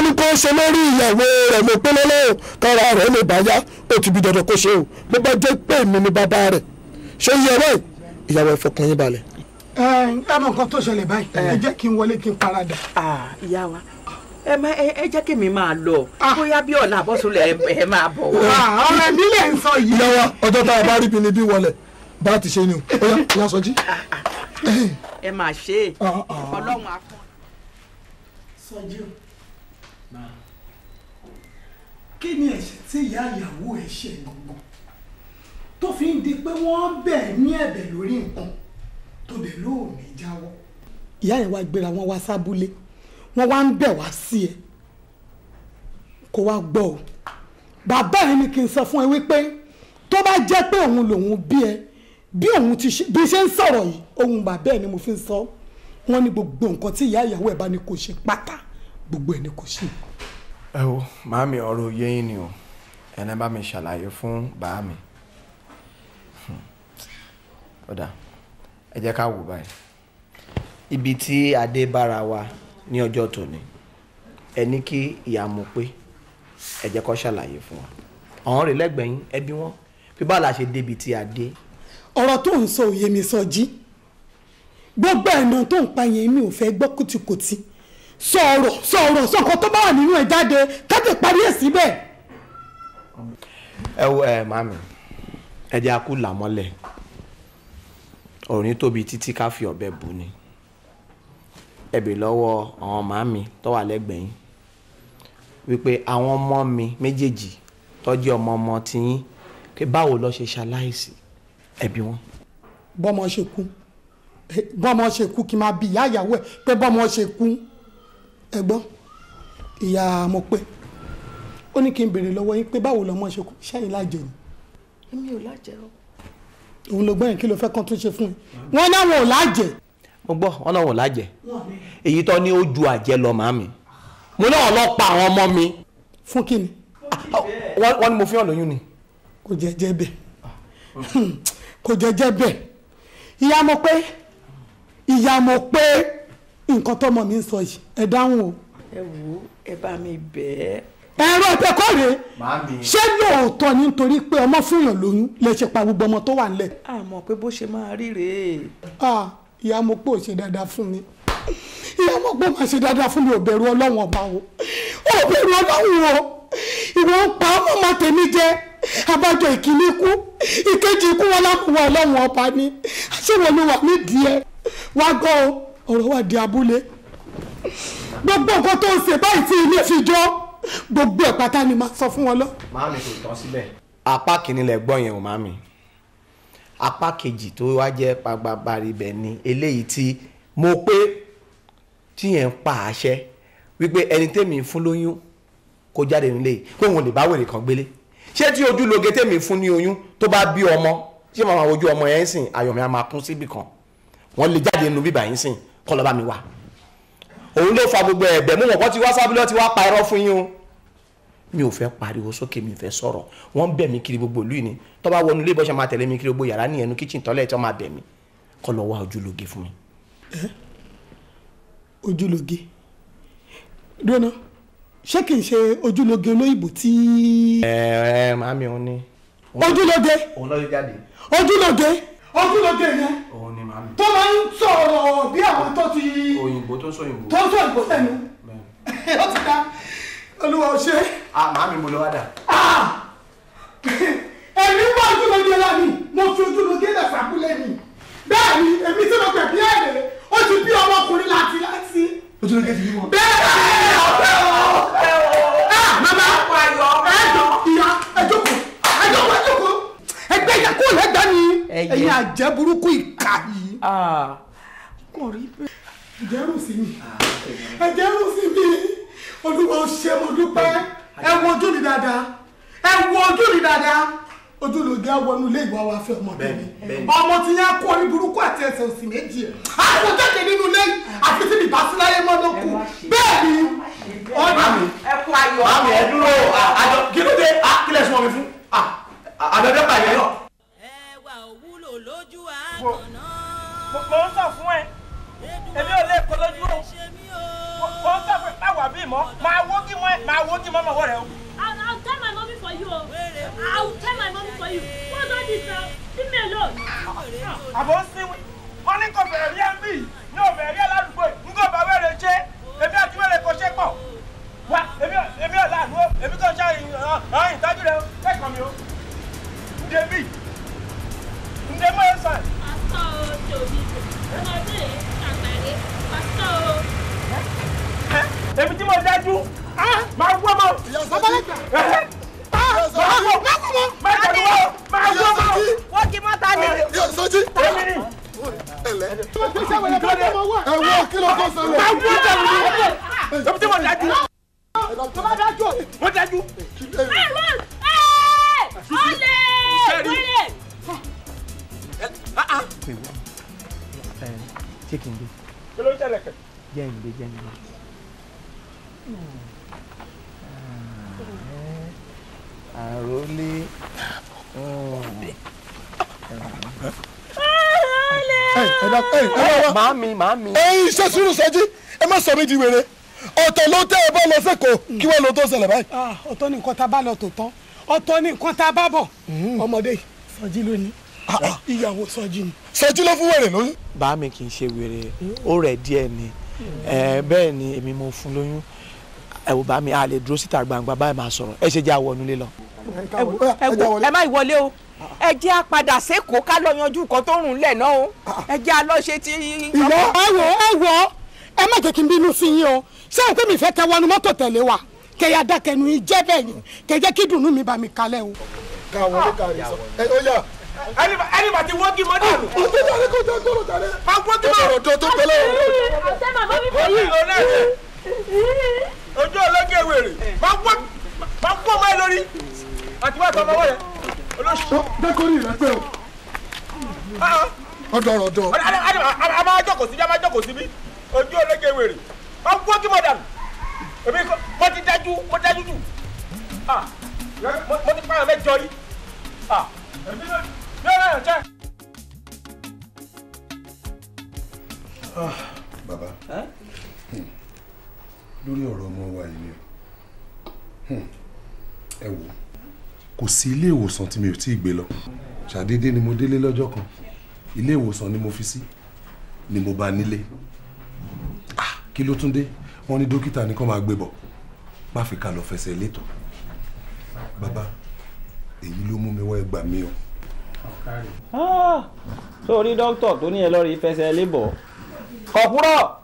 Ní kó ṣe lórí ìyàwó rẹ̀ mo pé lọ́lọ́run kára rẹ̀ lè bá yá, ó ti bí dandan kó ṣe o. Bó bá jẹ́ pé èmi ni bàbá rẹ̀, ṣé yẹ báyìí? Ìyàwó, ẹ fọkàn yín balẹ̀. Ẹ mọ nǹkan tó ṣẹlẹ̀ báyìí, ẹ jẹ́ kí n wọlé kí n paradà. Ìyá wa, ẹ má ẹ jẹ́ kí mi máa lọ, bóyá bí ọ̀la àbọ̀sùnlẹ̀ ẹ máa bọ̀ wá. Ọ̀rẹ́ mi lè ń sọ yìí. Ìyá wa, ọjọ́ tá a bá rí bi ni bí wọlé bá ti ṣe ni o. Ó yá, ìyá Sọjí. Ẹ máa ṣe é, Ọlọ́run á fún. Sọjí o, kí ni ẹ̀ṣẹ̀ tí ìyá ìyàwó ẹ̀ ṣe gangan tó fi ń di pé wọ́n bẹ̀ ní ẹ̀bẹ̀ lórí nǹkan tó dẹ̀ lóòní jáwọ́? Ìyá yẹn wá gbéra wọn wá sábúlé, wọ́n wá ń bẹ̀ wá sí ẹ kó wá gbọ́ o. Bàbá ẹ ní kí n sọ fún ẹ wípé tó bá jẹ́ pé òun lòun bí ẹ, bí òun ti ṣe bí ṣe ń sọ̀rọ̀ yìí, ohun bàbá ẹ ni mo fi ń sọ. Wọ́n ní gbogbo nǹkan tí ìyá ìyàwó ẹ bá ní kò ṣe pátá, gbogbo ẹ ní kò ṣe. Ẹ wo màámi, ọ̀rọ̀ òye yín ni o. Ẹni bá mi ṣàlàyé fún bàá mi. Ó dáa, ẹ jẹ́ ká wò báyìí. Ibi tí adé bára wa ní ọjọ́ tòní, ẹ ní kí ìyá mọ̀ pé ẹ jẹ́ kó ṣàlàyé fún wa. Àwọn rè lẹ́gbẹ̀ẹ́ yín, ẹbí wọn bí báwo la ṣe débi tí a dé. Ọ̀rọ̀ tó ń sọ òye mi, Sọjí. Gbogbo ẹ̀nà tó ń pa yẹn, mi ò fẹ́ gbọ́ kùtìkùtì. Sọ̀rọ̀, sọ̀rọ̀, sọ̀kan tó bá wà nínú ẹ̀ jáde, káde parí ẹ̀ síbẹ̀. Ẹ wo ẹ màmí, ẹ jẹ́ akú làmọ́lẹ̀. Ọ̀rọ̀ ní tóbi títí ká fi ọ̀bẹ bù ni. Ẹ bè lọ́wọ́ àwọn màmí tó wà lẹ́gbẹ̀ẹ́ yín wípé àwọn ọmọ mi méjèèjì tọ́jú ọmọ ọmọ tiyín, pé báwo ló ṣe ṣaláìsí, ẹbí wọn. Bọ́mọ ṣe kú, bọ́mọ ṣe kú, kí n máa bi ìyá ìyàwó ẹ̀ pé bọ́mọ ṣe kú? Ẹ gbọ́, ìyá mo pé ó ní kí n béèrè lọ́wọ́ yín pé báwo lọmọ ṣe kú. Ṣẹ́yìn lájẹ ni? Èmi ò lájẹ o. Òun ló gbọ́yìn. Kí ló fẹ́ kán tún ṣe fún yín? Wọ́n náwọn ò lájẹ. Mo gbọ́, wọn náà wọ́n lájẹ. Èyí tó ní ó ju àjẹ lọ, màmí, mo náà lọ pa àwọn ọmọ mi. Fún kí ni? Wọ́n ní mo fi hàn lóyún ni. Kò jẹ́jẹ́ bẹ́ẹ̀, kò jẹ́jẹ́ bẹ́ẹ̀. Ìyá mo pé, ìyá mo pé, nǹkan tọ́mọ mi ń sọ yìí, ẹ dáhùn o. Ẹ wo, ẹ bá mi bẹ̀ ẹ́. Ẹ̀rọ ìbẹ̀kọ́ rèé. Màámi. Ṣé lóòótọ́ ni nítorí pé ọmọ fúnyàn lóyún lè ṣe pa gbogbo ọmọ tó wà nílẹ̀? Àmọ́ pé bó ṣe máa rí rèé. Ah, ìyá mo pé ò ṣe dáadáa fún mi. Ìyá mo pé máa ṣe dáadáa fún mi. Ò bẹ̀rù Ọlọ́run ọba o, ò bẹ̀rù Ọlọ́run o. Ìwọ ń pa ọmọ ọmọ tèmi jẹ. Abájọ ìkíní kú, ìkejì ikú, wọn lámùwọ Ọlọ́run ọba ni. Ṣé wọn ló wà nídìí ẹ wá gbọ́ o? Ọ̀rọ̀ wà di abúlé. Gbogbo nǹkan tó ń ṣe báyìí tí ilé fi jọ, gbogbo ẹ̀ pátá ni màá sọ fún wọn lọ. Màámi, kò tán síbẹ̀. Apá kìíní lẹ gbọ́ yẹn o, màámi. Apá kejì tó wá jẹ́ pàgbàbarì ibẹ̀ ni eléyìí tí mo pé tí yẹn ń pa àṣẹ wípé ẹni tèmi fún lóyún kó jáde nílé, pé òun lè bá wèrè kan gbélé. Ṣé tí ojúlóge tèmi fún ní oyún tó bá bí ọmọ, ṣé màá wojú ọmọ yẹn sìn? Ayọ̀ mi á máa kún síbì kan. Wọ́n lè jáde nínú bíbà yín sìn kọ́ lọ́ bá mi wà. Òun ló fa gbogbo ẹ̀bẹ̀ mú. Wọn kọ́ ti wá sábúlẹ̀, ti wá pa irọ́ fún yín o. Mi ò fẹ́ pariwo sókè, mi ò fẹ́ sọ̀rọ̀. Wọ́n bẹ̀ mí kiri gbogbo ìlú yìí ni. Tó bá wọnú ilé, ìbọ̀ṣẹ̀ máa tẹ̀lé mi kiri gbogbo yàrá ní ẹnu kitchen, toilet, tí wọ́n máa bẹ̀ mí kọ́ lọ wá ojúlóge fún mi. Ojúlóge dúró, ṣé kì í ṣe ojúlóge olóyìnbó tí? Ẹ ẹ màámi, òun ni. Ojúlóge. Òun ló jáde. Ojúlóge, ojúlóge yẹn. Òun ni, màámi. Tó máa ń sọ̀rọ̀ bí àwọn tó ti òyìnbó, tó ń sọ òyìnbó. Tó ń sọ òyìnbó sẹ́nu. Ó ti dá, Olúwa ò ṣe. Ah, màámi, mo lọ wá dà. Èmi wá ojúlóge lánìí, mo fi ojúlóge lẹ̀ sàkúlẹ̀ mi. Bẹ́ẹ̀ ni, èmi tí mo gbẹ̀bí ẹ̀rẹ̀, ó ti bí ọmọkùnrin láti. Ojúlóge ti bí wọn. Bẹ́ẹ̀ ọ̀fẹ́ o. Ah, màmá, ẹ jọ, ìyá, ẹ jókòó, ẹ jókòó, ẹ jókòó. Ẹgbẹ́ ìyá kúrò lẹ́gbẹ̀ẹ́ mi. Ẹ̀yin àjẹ́ burúkú, ìkà yìí. Kò rí bẹ́ẹ̀. Ẹ̀jẹ̀ rù sí mi, ẹ̀jẹ̀ rù sí mi. Olúwa ò ṣe, mo dúpẹ́. Ẹ wo ojú mi dáadáa, ẹ wo ojú mi dáadáa. Ojúlóge wọnú ilé ìwà wa fẹ́ ọmọ bẹ́ẹ̀ Bẹ́ẹ̀ni. ọmọ tí yẹn kó orí burúkú àti ẹsẹ̀ òsì méjì ẹ̀ àwọn jáde nínú ilé yìí, àfi tí mi bá sí láyé mọ́ ló kù. Bẹ́ẹ̀ ni ọ̀nà. Ẹ kú ayọ̀. Màámi, ẹ dúró. Àjọ kí ló dé? Kí lẹ sún mọ́ mi fún? Àjọ pàdé náà. Ẹwà ò wúlò lójú àgànná. Mo ń sọ fún ẹ, èmi ò lè kó lójú o. Mo ń sọ fún ẹ, má wà bí. bí mọ́ máa wó kí mọ́ máa wó kí mọ́ mọ́ rẹ o. I'll tell my mommy for you. I'll tell my mommy for you. What's all this now? Leave me alone. Àbọ̀ ń sinwi wọ́n ní kò bẹ̀rẹ̀ rí ẹ̀ ń bì ní ò bẹ̀rẹ̀ rí ẹ̀ ládùúgbò yìí n kò bá wẹ̀rẹ̀ ṣe èmi àti wẹ̀rẹ̀ kò ṣe pọ̀ wá èmi ò láàánú o èmi kò ṣe ìtọ́jú rẹ o kẹ́kọ̀ọ́ mi o ǹdẹ bí ǹdẹ mọ́ ẹ sàn. Pásítọ̀ o tòbí ọmọdé àgbàre pásítọ̀ o. Èmi tí mo dájú máa wọ́ mọ́. Babalẹ́gbà. Máa wọ́ máa tẹ̀lé wọ́ máa wọ́ mọ́. Wọ́n kí mọ́ta ni. Sọjí. Èmi ni. Ẹ wọ kí ló tó ṣẹlẹ̀. Máa wọ́ tẹ̀lé mi. Èmi tí mo dájú. Mo dájú. Olè! Olè! Ṣé kí n gbé? Kí ló ń ṣẹlẹ̀ kẹ̀? Jẹ́ ń gbé, jẹ́ ń gbé. Àròlé. Màámi, màámi. Ẹyin iṣẹ́ sùúrù Sọjí, ẹ má sọ mí di wèrè. Ọ̀tọ̀ ló tẹ́ ẹ bá lọ sẹ́kọ̀ọ́ kí wọ́n lọ tó ṣẹlẹ̀ báyìí. Ọ̀tọ̀ ni nǹkan tá a bá lọ tó tán, ọ̀tọ̀ ni nǹkan tá a bá bọ̀. Ọmọdé Sọjí ló ní. Ìyàwó Sọjí ni. Sọjí ló fún wèrè lóyún. Bàámi kì í ṣe wèrè, ó rẹ̀ díẹ̀ ni. Bẹ́ẹ̀ ni èmi mo fún lóyún. Ẹ wò bàámi, a lè dúró síta gbangba báyìí máa sọ̀rọ̀. Ẹ ṣe jẹ́ àwọnú lé lọ. Ẹ má ìwọlé o. Ẹ jẹ́ á padà sékòó ká lọ yanjú nǹkan tó rùn lẹ̀ náà o. Ẹ jẹ́ á lọ ṣe ti. Ẹ wò ẹ wò ẹ má jẹ́ kí n bínú sí yín o. Ṣé o pé mi fẹ́ kẹ́ wọnú mọ́tò tẹ̀lé wa? Kẹ̀yà dákẹ́nu yín jẹ́ bẹ́ẹ̀ yẹn. Kẹ̀ jẹ́ kí dùnú mi bá mi kalẹ̀ o. Ká wọlé ká rí sọ. Ẹ ó yà. Ẹni bá ti wọ́gí mọ́ dànù. Ó tó dàrí kó tó gbọ́dọ̀ dàrí. Máa wọ́gí mọ́. Ọ̀rọ̀ tó pẹ̀lẹ́. I'll tell my mommy for you. Ojú ológe wèrè. Máa wọ́ ọmọ ẹ lórí. Àti wá tọmọ wọ́n yẹn. Olóṣù. Dẹ́kọ̀rì rẹ pé o. Ọ̀dọ̀ ọ̀dọ̀. A máa jókòó síbí, a máa jókòó síbí. Ojú ológe wèrè. Máa wọ́gí mọ́ dànù. Èmi mo ti dájú, mo dájú jù. Mo ti pààyàn mẹ́jọ rí. Èmi ló Bàbá, lórí ọ̀rọ̀ ọmọ wa yìí ni ẹ wò, kò sí ilé ìwòsàn tí mi ò tíì gbé lọ. Ṣàdédé ni mo délé lọ́jọ́ kan, ilé ìwòsàn ni mo fi sí, ni mo bá nílé. Kí ló tún dé? Wọ́n ní dókítà ní kó máa gbé bọ̀, má fi ká lọ fẹsẹ̀ létò. Bàbá, èyí ló mú mi wá, ẹ gbà mí o. Sórí dókítà tó ní ẹ lọ́ọ́ rí fẹsẹ̀ lébọ̀ kọ̀púrọ̀